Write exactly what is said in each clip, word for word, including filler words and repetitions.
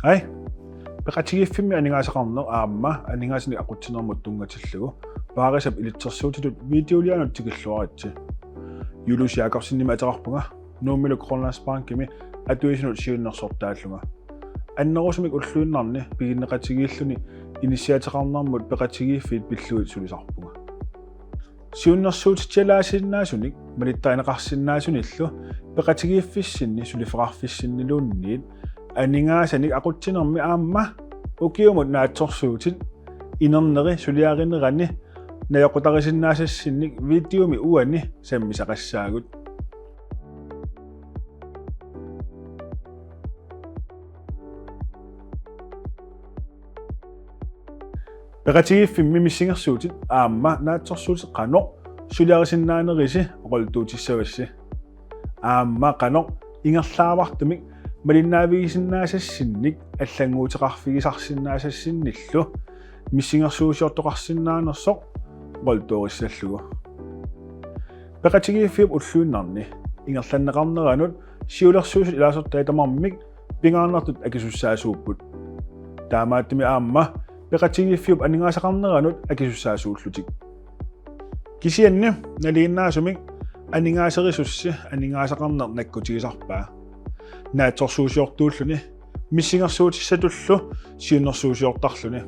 Hej. Peqatigiiffimmi aningaasaqarneq aamma aningaasanik aqutsinermut tunngatillugu Paarisap ilitsersuutitut videolianut tikilluaritsi. Julius Jakobsenimik ateqarpunga, Nuummilu Grønlandsbankimi atuisunut siunnersortaallunga. Annerusumik ulluinnarni piginneqatigiilluni inissiateqarnermut peqatigiiffiit pillugit sulisarpunga. Siunnersuutitsialaasinnaasunik malittarineqarsinnaasunillu peqatigiiffissinni suliffeqarfissinniluunniit aningaasanik aqutsinermi aamma ukiumut naatsorsuutit inerneri suliarinerani najoqqutarisinnaasassinnik videomi uani sammisaqassaagut. Peqatigiiffimmi missingersuutit aamma naatsorsuutit qanoq suliarisinnaanerisi oqaluttuutissavassi. Aamma qanoq ingerlaavartumik malinnaavigisinnaasassinnik allannguuteqarfigisarsinnaasassinnillu missingersuusiortoqarsinnaanersoq oqaluttuurissallugu. Peqatigiiffiup ulluinnarni ingerlanneqarneranut siulersuisut ilaasortaat tamarmik pingaarnertut akisussaasuupput. Taamaattumik aamma peqatigiiffiup aningaasaqarneranut akisussaasuullutik. Kisianni nalinginnaasumik aningaaserisusi aningaasaqarneq nakkutigisarpaa naatsorsuusiortuulluni missingersuutissatullu siunnersuusiortarluni.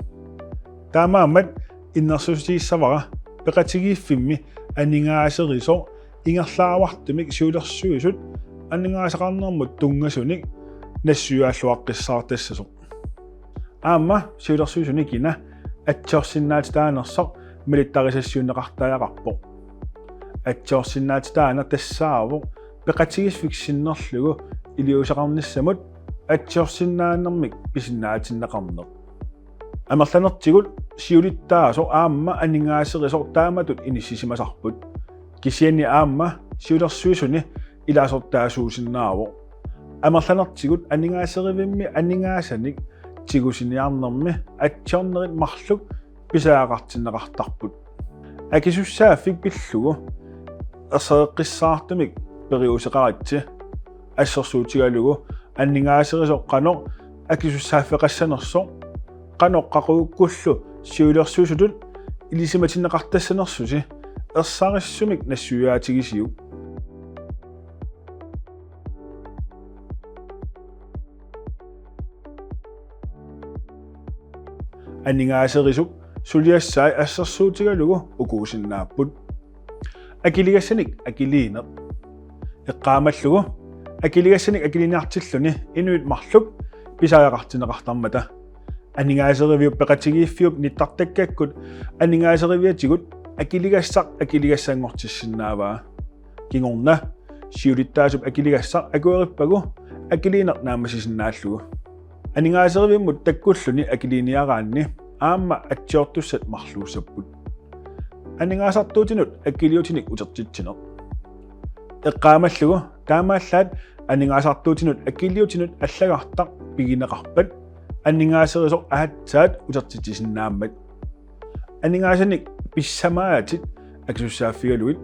Taamaammat innersuussutigissavara peqatigiiffimmi aningaaserisoq ingerlaavartumik siulersuisut aningaasaqarnermut tunngasunik nassuiaalluaqqissaartassasoq. Aamma siulersuisuni kina atsiorsinnaatitaanersoq malittarisassiunneqartariaqarpoq. Atsiorsinnaatitaaneq tassaavoq peqatigiiffik sinnerlugu iliuuseqarnissamut atsiorsinnaanermik pisinnaatinneqarneq. Amerlanertigut siulittaasoq aamma aningaaserisoq taamatut inissisimasarput. Kisianni aamma siulersuisuni ilaasortaasuusinnaavoq. Amerlanertigut aningaaserivimmik aningaasanik tigusiniarnermi atsiornerit marluk pisariaqartinneqartarput. Akisussaaffik pillugu erseqqissaartumik periuseqaritsi assersuutigalugu aningaaserisoq qanoq akisussaaffeqassanersoq, qanoq qaqugukkullu siulersuisutut ilisimatinneqartassanersusi ersarissumik nassuiaatigisiuk. Aningaaserisup suliassai assersuutigalugu ukuusinnaapput. Akiligassanik akiliineq. Eqqaamallugu akiligassanik akiliiniartilluni inuit marluk pisariaqartinneqartarmata. Aningaaseriviup peqatigiiffiup nittartakkakkut aningaaseriviatigut akiligassaq akiligassanngortissinnaavaa. Kingorna siulittaasup akiligassaq akuerippagu akiliineq naammassisinnaallugu. Aningaaserivimmut takkulluni akiliiniaraanni aamma atsiortussat marluussapput. Aningaasartuutinut akiliutinik utertitsineq. Eqqaamallugu taamaallaat aningaasartuutinut akiliutinut allagartaq pigineqarpat aningaaserisoq aatsaat utertitsisinnaammat. Aningaasanik pissamaatit akisussaaffigalugit.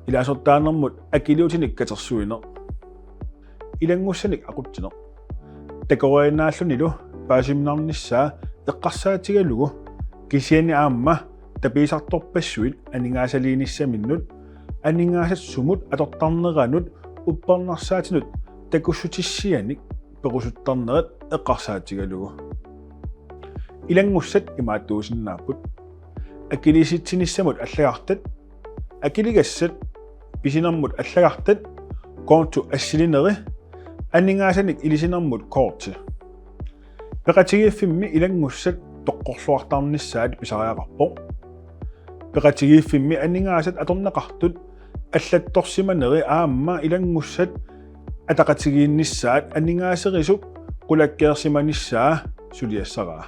Ilaasortaanermut akiliutinik katersuineq. Ilanngussanik aqutsineq. Takoriannaallunilu paasiuminarnissaa eqqarsaatigalugu kisianni aamma tapiisartorpassuit aningaasaliinissaminnut aningaasat sumut atortarneranut uppernarsaatinut takussutissianik perusuttarnerat eqqarsaatigalugu. Ilanngussat imaattuusinnaapput: akiliisitsinissamut allagartat, akiligassat, pisinermut allagartat, konto assilineri, aningaasanik ilisinermut korti. Peqatigiiffimmi ilanngussat toqqorluartarnissaat pisariaqarpoq. Peqatigiiffimmi aningaasat atorneqartut allattorsimaneri aamma ilanngussat ataqatigiinnissaat aningaaserisup qulakkeersimanissaa suliassaraa.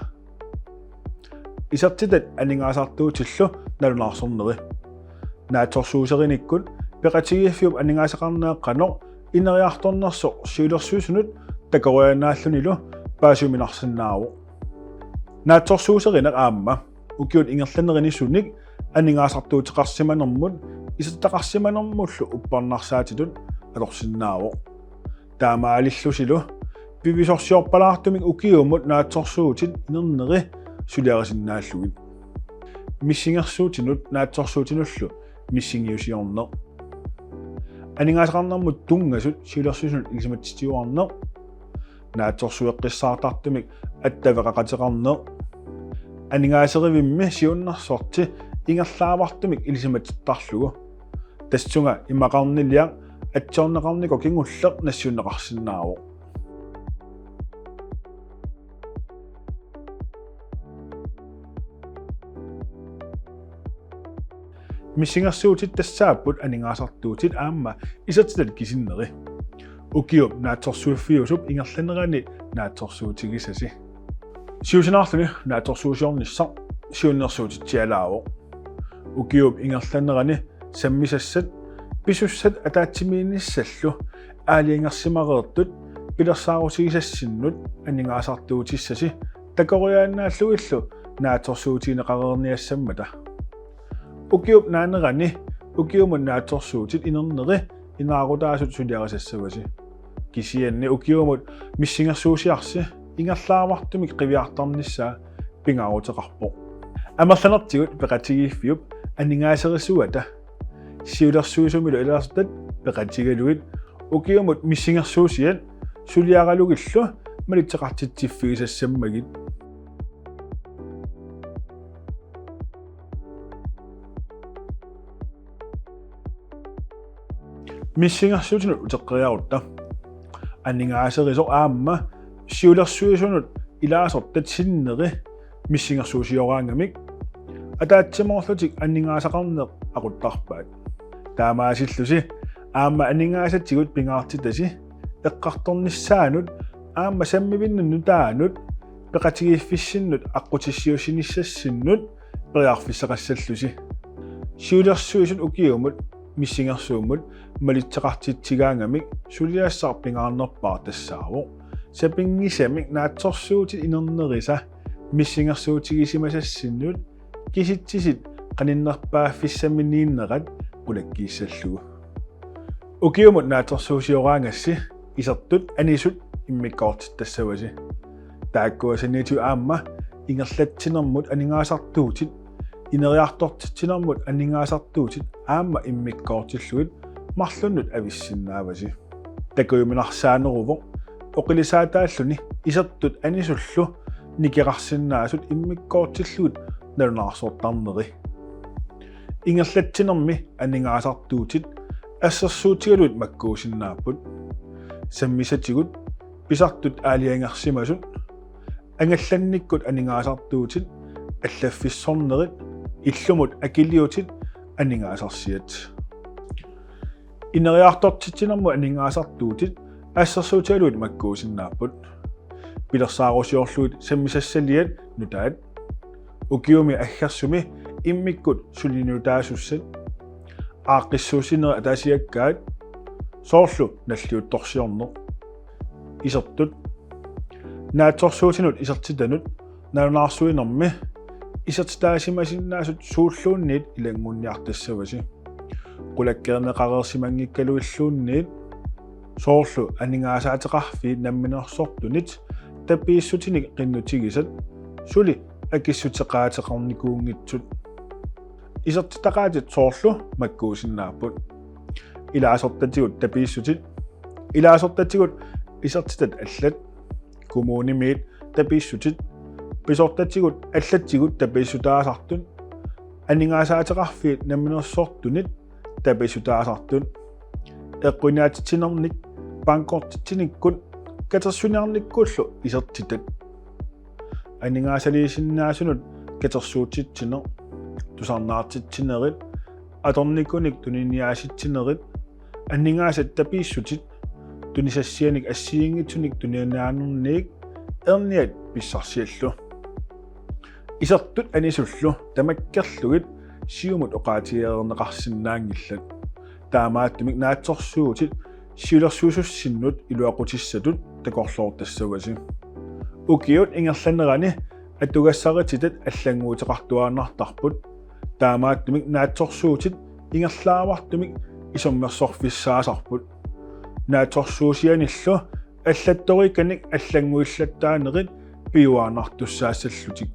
Isertitat aningaasartuutillu nalunaarsorneri. Naatsorsuuserinikkut peqatigiiffiup aningaasaqarneq qanoq ineriartornersoq siulersuisunut takoriannaallunilu paasiuminarsinnaavoq. Naatsorsuuserineq aamma ukiut ingerlanerini sunik aningaasartuuteqarsimanermut isertitaqarsimanermullu uppernarsaatitut atorsinnaavoq. Taamaalillusilu Piviusorsiorpalaartumik ukiumut naatsorsuutit inerneri suliarisinnaallugit. Missingersuutinut naatsorsuutinullu missingiusiorneq. Aningaasaqarnermut tunngasut siulersuisunut ilisimatitsisuarneq. Naatsorsueqqissaartartumik attaveqaqateqarneq. Aningaaserivimmi siunnersorti ingerlaavartumik ilisimatittarlugu. Tassunga imaqarniliaq atsiorneqarnikoq kingulleq nassiunneqarsinnaavoq. Missingersuutit tassaapput aningaasartuutit aamma isertitat kisinneri. Ukiup naatsorsuiffiusup ingerlanerani naatsorsuutigisasi. Siusinaarluni naatsorsuusiornissaq siunnersuutitsialaavoq. Ukiup ingerlanerani sammisassat pisussat ataatsimiinnissallu aalajangersimareersut pilersaarutigisassinnut aningaasartuutissasi takoriaannaallugillu naatsorsuutigineqareerniassammata. Ukiup naanerani ukiumut naatsorsuutit inerneri inaarutaasut suliarisassavasi. Kisianni ukiumut missingersuusiarsi ingerlaavartumik qiviartarnissaa pingaaruteqarpoq. Amerlanertigut peqatigiiffiup aningaaserisuata siulersuisumilu ilaasortat peqatigalugit ukiumut missingersuusiat suliaralugillu malitseqartitsiffigisassammagit. Missingersuutinut uteqqeriarutta. Aningaaserisoq aamma siulersuisunut ilaasortat sinneri missingersuusioraangamik ataatsimoorlutik aningaasaqarneq aquttarpaat. Taamaasillusi aamma aningaasatigut pingaartitasi eqqartornissaanut aamma sammivinnut nutaanut peqatigiiffissinnut aqqutissiuussinissassinnut periarfissaqassallusi. Siulersuisut ukiumut missingersuummut malitseqartitsigaangamik suliassaq pingaarnerpaaq tassaavoq sapinngisamik naatsorsuutit inernerisa missingersuutigisimasassinnut kisitsisit qaninnerpaaffissaminiinnerat qulakkiissallugu. Ukiumut naatsorsuusioraangassi isertut anisut immikkoortittassavasi. Taakkua saniatigut aamma ingerlatsinermut aningaasartuutit, ineriartortitsinermut aningaasartuutit aamma immikkoortillugit marlunnut avissinnaavasi. Takujuminarsaaneruvoq oqilisaataalluni isertut anisullu nikerarsinnaasut immikkoortillugit nalunaarsortarneri. Ingerlatsinermi aningaasartuutit assersuutigalugit makkuusinnaapput. Sammisatigut pisartut aalajangersimasut, angallannikkut aningaasartuutit, allaffissornerit, illumut akiliutit, aningaasarsiat. Ineriartortitsinermut aningaasartuutit assersuutigalugit makkuusinnaapput. Pilersaarusiorlugit sammisassaliat nutaat. Ukiumi aggersumi immikkut suli nutaasussat. Aaqqissuussinerit ataasiakkaat, soorlu nalliuttorsiorneq. Isertut. Naatsorsuutinut isertitanut nalunaarsuinermi isertitaasimasinnaasut suulluunniit ilanngunniartassavasi. Qulakkeerneqareersimanngikkaluilluunniit, soorlu aningaasaateqarfiit namminersortunit tapiissutinik qinnutigisat suli akissuteqaateqarnikuunngitsut. Isertitaqaatit soorlu makkuusinnaapput: ilaasortatigut tapiissutit, ilaasortatigut isertitat allat, kommunimiit tapiissutit, pisortatigut allatigut tapiissutaasartut, aningaasaateqarfiit namminersortunit tapiissutaasartut, eqquiniaatitsinernik, bankortitsinikkut, katersiniarnikkullu isertitat. Aningaasaliisinnaasunut katersuutitsineq, tusarnaartitsinerit, atornikunik tuniniaasitsinerit, aningaasat tapiissutit, tunisassianik assigiinngitsunik tuniniaanerniit erniat pissarsiallu. Isertut anisullu tamakkerlugit siumut oqaatigereerneqarsinnaanngillat. Taamaattumik naatsorsuutit siulersuisussinnut iluaqutissatut takorloortassavasi. Ukiut ingerlanerani atugassarititat allannguuteqartuaannartarput. Taamaattumik naatsorsuutit ingerlaavartumik isummersorfissaasarput. Naatsorsuusianillu Allattoriikkanik allannguillattaanerit piuaannartussaassallutik.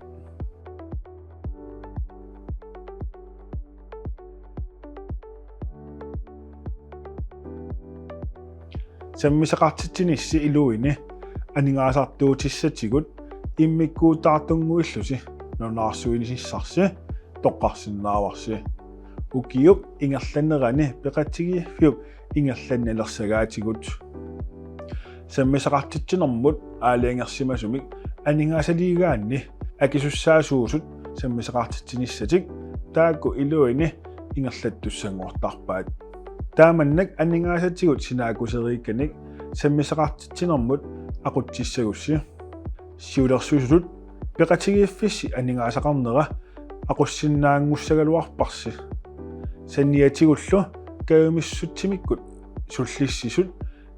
Sammisaqartitsinissi iluini aningaasartuutissatigut immikkuutaartunnguillusi nalunaarsuinissarsi toqqarsinnaavarsi ukiup ingerlanerani peqatigiiffiup ingerlanneqalersagaatigut. Sammisaqartitsinermut aalajangersimasumik aningaasaliigaanni akisussaasuusut sammisaqartitsinissatik taakku iluini ingerlattussanngortarpaat. Taamannak aningaasatigut sinaakkuseriikkanik sammisaqartitsinermut aqutsissagussi siulersuisutut peqatigiiffissi aningaasaqarnera aqussinnaanngussagaluarparsi. Saniatigullu kajumissutsimikkut sullissisut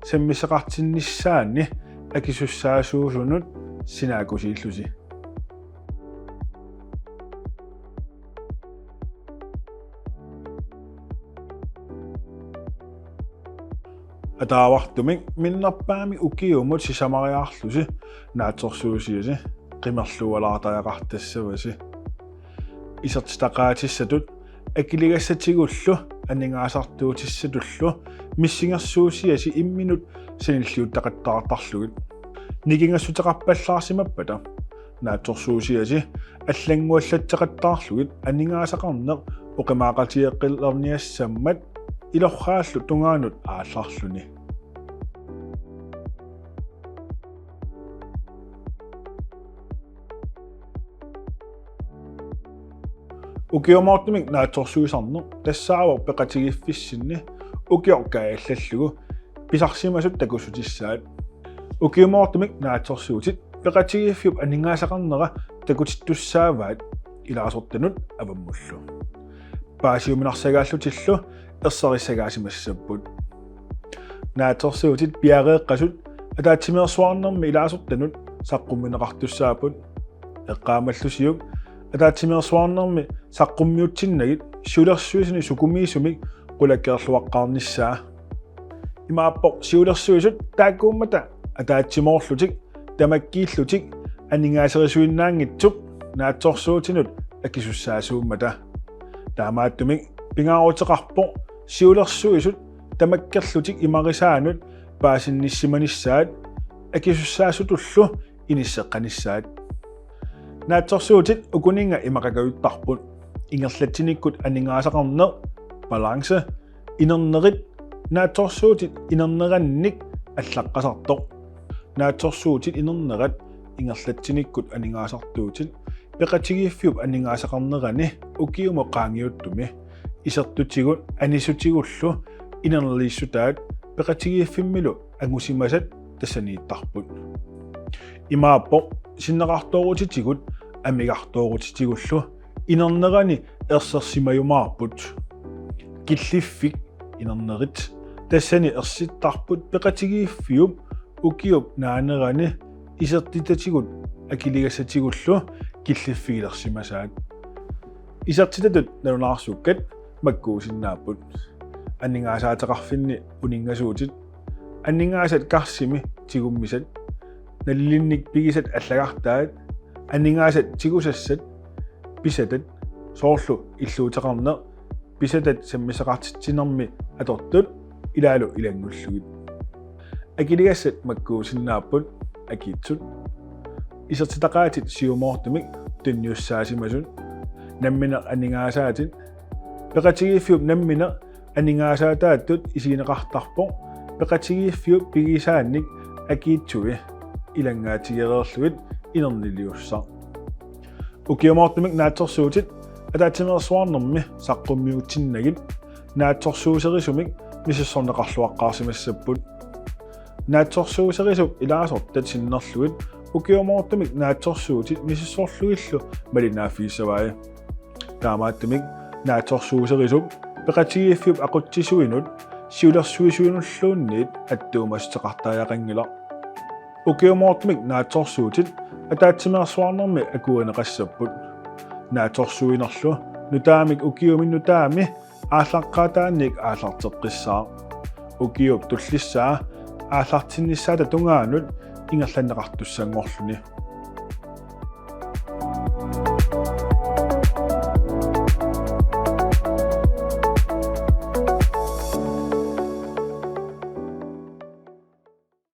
sammisaqartinnissaanni akisussaasuusunut sinaakkusiillusi. Ataavartumik minnerpaamik ukiumut sisamariarlusi naatsorsuusiasi qimerlualaartariaqartassavasi. Isertitaqaatissatut akiligassatigullu aningaasartuutissatullu missingersuusiasi imminut sanilliuttaqattaartarlugit. Nikingassuteqarpallaarsimappata naatsorsuusiasi allannguallatseqattaarlugit aningaasaqarneq oqimaaqatigeqqillerniassammat ilorraallu tungaanut aallarluni. Ukiumoortumik naatsorsuisarneq tassaavoq peqatigiiffissinni ukioq kaajallallugu pisarsimasut takussutissaat. Ukiumoortumik naatsorsuutit peqatigiiffiup aningaasaqarnera takutittussaavaat ilaasortanut avammullu. Paasiuminarsagaallutillu ersarissagaasimassapput. Naatsorsuutit piareeqqasut ataatsimeersuarnermi ilaasortanut saqqummiunneqartussaapput. Eqqaamallusiuk ataatsimeersuarnermi saqqummiutsinnagit siulersuisuni sukumiisumik qulakkeerluaqqaarnissaa. Imaappoq siulersuisut taakkuummata ataatsimoorlutik tamakkiillutik aningaaserisuinnaanngitsoq naatsorsuutinut akisussaasuummata. Taamaattumik pingaaruteqarpoq siulersuisut tamakkerlutik imarisaanut paasinnissimanissaat akisussaasutullu inisseqqanissaat. Naatsorsuutit ukuninnga imaqakajuttarput: ingerlatsinikkut aningaasaqarneq, balance, inernerit, naatsorsuutit inernerannik allaqqasartoq. Naatsorsuutit inernerat ingerlatsinikkut aningaasartuutit peqatigiiffiup aningaasaqarnerani ukiumut qaangiuttumi isertutigut anissutigullu inerniliissutaat peqatigiiffimmilu angusimasat tassaniittarput. Imaappoq sinneqartoorutitigut amigartoorutitigullu inernerani ersersimajumaarput. Killiffik inernerit tassani ersittarput peqatigiiffiup ukiup naanerani isertitatigut akiligassatigullu killiffigilersimasaat. Isertitatut nalunaarsukkat makkuusinnaapput: aningaasaateqarfinni uninngasuutit, aningaasat karsimi tigummisat, nalilinnik pigisat allagartaat, aningaasat tigusassat, pisatat, soorlu illuuteqarneq, pisatat sammisaqartitsinermi atortut ilaalu ilanngullugit. Akiligassat makkuusinnaapput: akiitsut, isertitaqaatit siumoortumik tunniussaasimasut, nammineq aningaasaatit. Peqatigiiffiup nammineq aningaasaataattut isigineqartarpoq peqatigiiffiup pigisaannik akiitsui ilanngaatigereerlugit inerniliussaq. Ukiumoortumik naatsorsuutit ataatsimeersuarnermi saqqummiutsinnagit naatsorsuuserisumik misissorneqarluaqqaarsimassapput. Naatsorsuuserisup ilaasortat sinnerlugit ukiumoortumik naatsorsuutit misissorlugillu malinaaffiissavai. Taamaattumik naatsorsuuserisup peqatigiiffiup aqutsisuinut siulersuisuinulluunniit attuumassuteqartariaqanngilaq. Ukiumoortumik naatsorsuutit ataatsimeersuarnermi akuerineqassapput. Naatsorsuinerlu nutaamik ukiumi nutaami aallaqqaataaniit aallarteqqissaaq. Ukiup tullissaa aallartinnissaata tungaanut ingerlanneqartussanngorluni.